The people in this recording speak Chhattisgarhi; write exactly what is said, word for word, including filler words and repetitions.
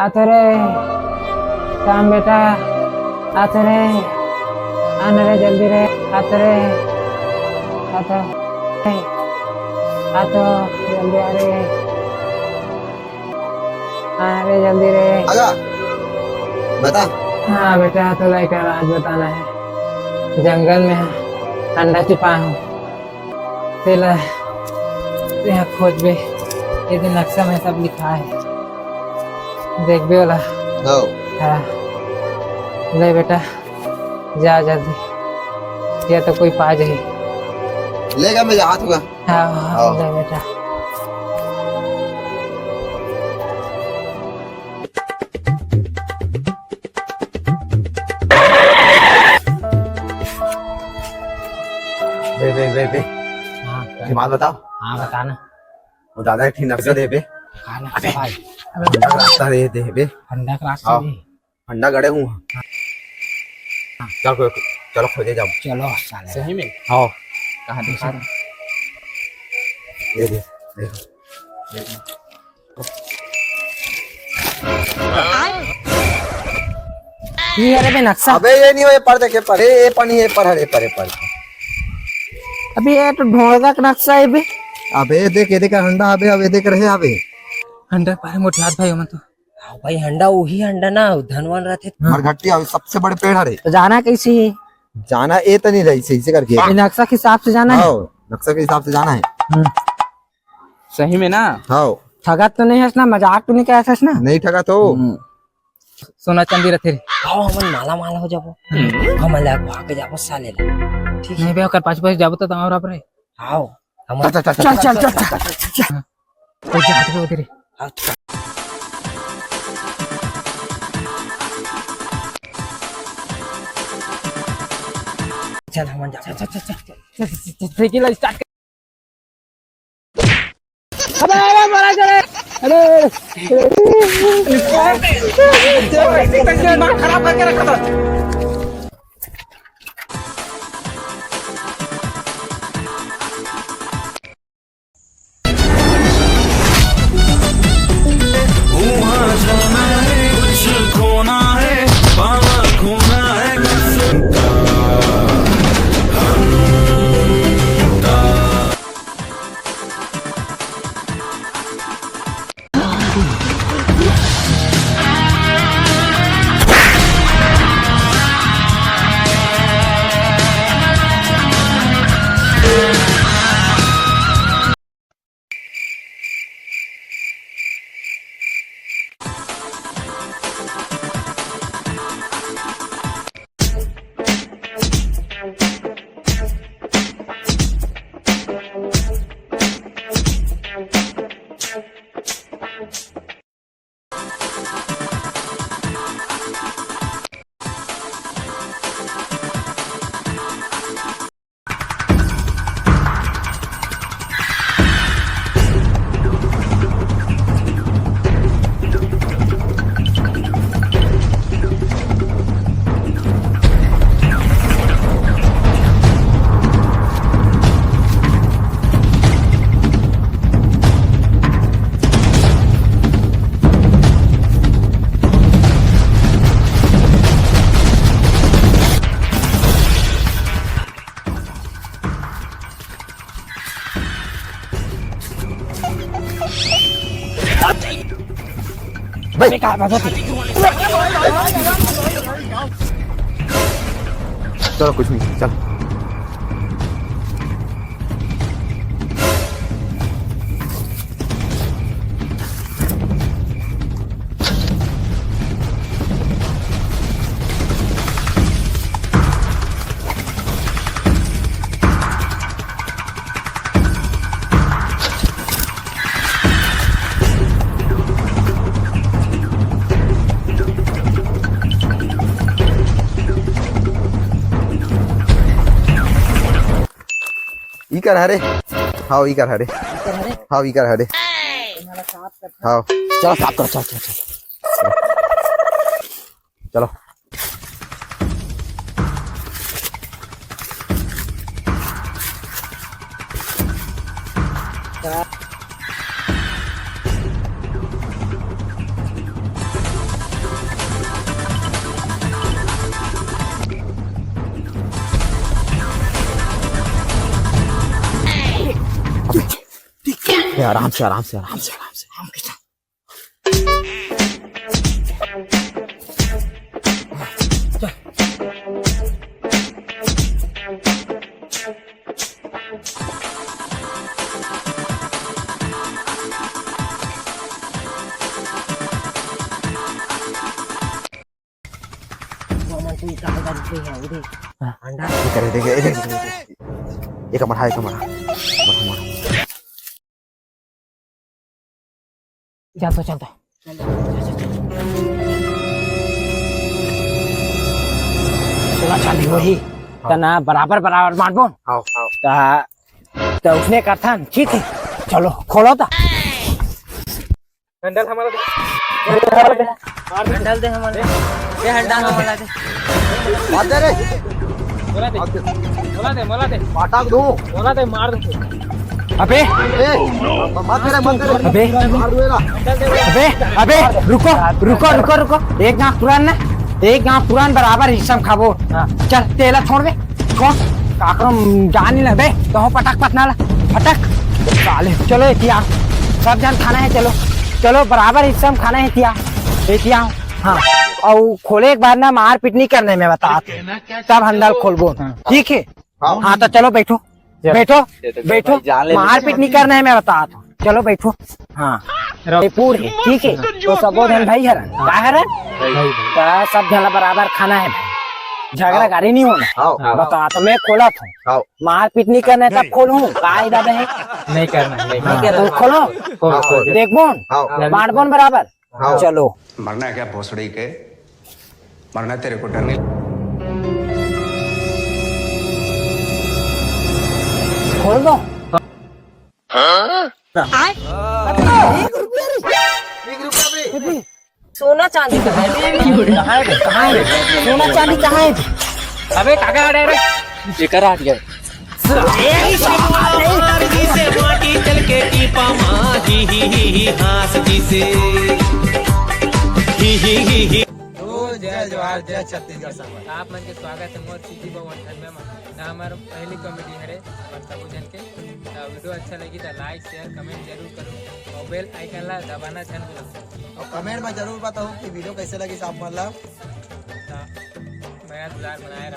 आतो रे, श्याम बेटा, आतो रे, आना रे, जल्दी रे, आतो रे, आतो, आतो, जल्दी आ रे, आना रे, जल्दी रे। आगा, बता। हाँ बेटा, तो लाइक आज बताना है, जंगल में अंडा छुपाया हूँ। तेला, तेहा खोजबे, ये दे नक्शा में सब लिखा है, देखबे ओला। हो। हाँ। ले बेटा, जा जल्दी, या तो कोई पा जाही। लेगा मैं जात हुआ। हाँ, हाँ, हो। ले बेटा। बे, बे, बे, बे। हाँ, ये बात बताओ। हाँ, बता ना। वो दादा एक ठिन नक्शा दे बे। कहाँ नक्शा अबे, भाई? अबे, रास्ता दे, दे बे। फंडा का रास्ता हाँ। दे। फंडा गड़े हूँ। चल, कोई, चलो खोजे जाओ। चलो, साले। सही में? हाँ। कहाँ दिखा रहे? ये दे, देखो। ये हरे बे नक्शा। अबे ये नहीं हो, ये पर देख, ये पर, ये, ये पर नहीं, ये पर हरे, ये पर, ये पर। अबे ये तो ढोंगा का नक्शा है बे। अबे ये देख, ये देख हंडा, अबे, अबे देख रहे, अबे। हंडा पारे मोटे हाथ भाई, हम तो। हाँ भाई, हंडा वही हंडा ना, धनवान रहते। हाँ। मरघट्टी अभी सबसे बड़े पेड़ हरे। तो जाना कैसे है? जाना ए तो नहीं रही सही से करके। ये नक्शा के हिसाब से जाना है? हाँ, नक्शा के हिसाब से जाना है। हम्म। सही में ना? हाँ। ठगत तो नहीं है ना, मजाक तो नहीं कहत हस ना? नहीं ठगत हो। हम्म। सोना चांदी रथे रे। आओ, हमन माला माला हो जाबो। हम्म। हमन ला भाग के जाबो साले ला। ठीक है। नहीं बे, ओकर पाछू पाछू जाबो तो तमार बराबर है। आओ, हमन चल, चल, चल, चल, चल, चल, चल, चल। हाँ। वो जा, हट के उधर ही। आओ, चल। चल, हमन जा। चल, चल, चल, चल, चल, चल, चल, साइकिल स्टार्ट कर। अबे, अबे, मारा जा रे। अरे, अरे। खराब करके रखा था। वहाँ जाना है, कुछ खोना है, पाना खोना है, बस। चलो, कुछ नहीं, चल। इकर हरे। हाँ, इकर हरे। हाँ, इकर हरे। हाँ। चलो, साफ करो, चल, चल, चल। चलो। आराम से, आराम से, आराम से, आराम से। आराम के साथ। वो मन की कहाँ जा रही है, उधर। हाँ। अंडा। ये करे, देखे, देखे, देखे। एक हमारा, एक हमारा। हमारा, हमारा। चल तो, चल तो। चला, चल, वही। हाँ। तना बराबर, बराबर मारबो। हाँ, हाँ। ता, ता उसने कथन, ठीक है। चलो, खोलो ता। हैंडल हमारा दे। हैंडल दे हमारा। ये हैंडल हमारा दे। बात दे रे। मोला दे। मोला दे, मोला दे। पाटा को दो। मोला दे, मार दे। अबे। ए, मत करे, मत करे। अबे। मार दूंगा। अबे, अबे, रुको, रुको, रुको, रुको। एक गांव पुरान ना, एक गांव पुरान बराबर हिस्सा में खाबो। हाँ। चल, तेला छोड़ दे। कौन? काकरो जान नहीं लगबे, तो हो पटक पटना ला, पटक। साले, चलो एतिया, सब जन खाना है, चलो, चलो बराबर हिस्सा में खाना है एतिया, एतिया। हाँ, और खोले एक बार ना मारपीट नहीं करने में बता, तब हैंडल खोलबो, ठीक है? हाँ। हाँ, तो चलो बैठो, बैठो, बैठो, मारपीट नहीं करने में बता, चलो बैठो। हाँ, ये पूर है, ठीक है? तो सबो धन भाई हरन, का हरन? भाई। तो सब झन ला बराबर खाना है भाई, झगड़ा हाँ। गाड़ी नहीं होना। हाँ। बता, तो मैं खोला था, हाँ। मारपीट नहीं करना है तब खोलूं, का इरादा है? नहीं करना है, नहीं हाँ, करना। तो खोलो, खोल, खोल। देखबो, हाँ। बांटबो बराबर। हाँ। चलो। मरना है क्या भोसड़ी के? मरना तेरे को डर नहीं? खोल दो। सोना चांदी कहाँ है? कहाँ है बे? कहाँ है बे? सोना चांदी कहाँ है बे? अबे काका आ रहा है रे। एकर आ गया। तो जय जोहार, जय छत्तीसगढ़ संगवारी। आप मन के स्वागत है मोर सीजी बबन धर्मे में। ना हमार पहली कॉमेडी हरे अपन सबो जन के। तो वीडियो अच्छा लगी तो लाइक, शेयर, कमेंट जरूर करो और बेल आइकन ला दबाना झन भूलो। और कमेंट में जरूर बताओ कि वीडियो कैसे लगी आप मन ला। तो मया दुलार बनाए